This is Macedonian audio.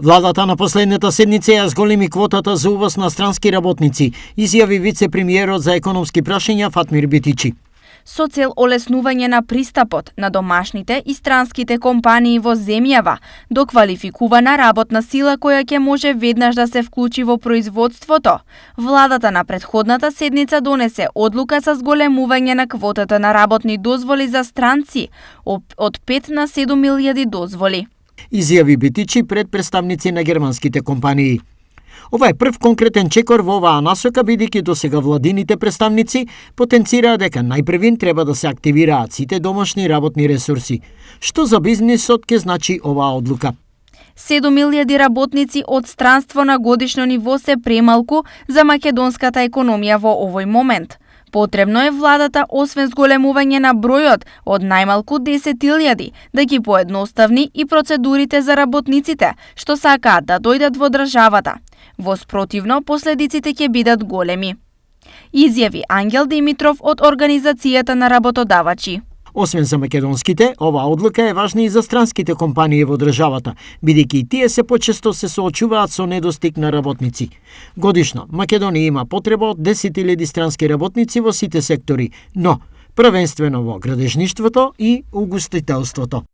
Владата на последната седница ја зголеми квотата за увоз на странски работници, изјави вице-премиерот за економски прашања Фатмир Битичи. Со цел олеснување на пристапот на домашните и странските компании во земјава до квалификувана работна сила која ќе може веднаш да се вклучи во производството, владата на претходната седница донесе одлука за зголемување на квотата на работни дозволи за странци од 5 на 7.000 дозволи. Изјави Битичи пред представници на германските компании. Ова е прв конкретен чекор во оваа насока, бидејќи досега владините представници потенцираа дека најпрвин треба да се активираат сите домашни работни ресурси. Што за бизнисот ќе значи оваа одлука? 7.000 работници од странство на годишно ниво се премалку за македонската економија во овој момент. Потребно е владата, освен зголемување на бројот од најмалку 10.000, да ги поедноставни и процедурите за работниците, што сакаат да дојдат во државата. Во спротивно, последиците ќе бидат големи. Изјави Ангел Димитров од Организацијата на работодавачи. Освен за македонските, оваа одлука е важна и за странските компании во државата, бидејќи и тие се почесто се соочуваат со недостиг на работници. Годишно, Македонија има потреба од 10.000 странски работници во сите сектори, но првенствено во градежништвото и угостителството.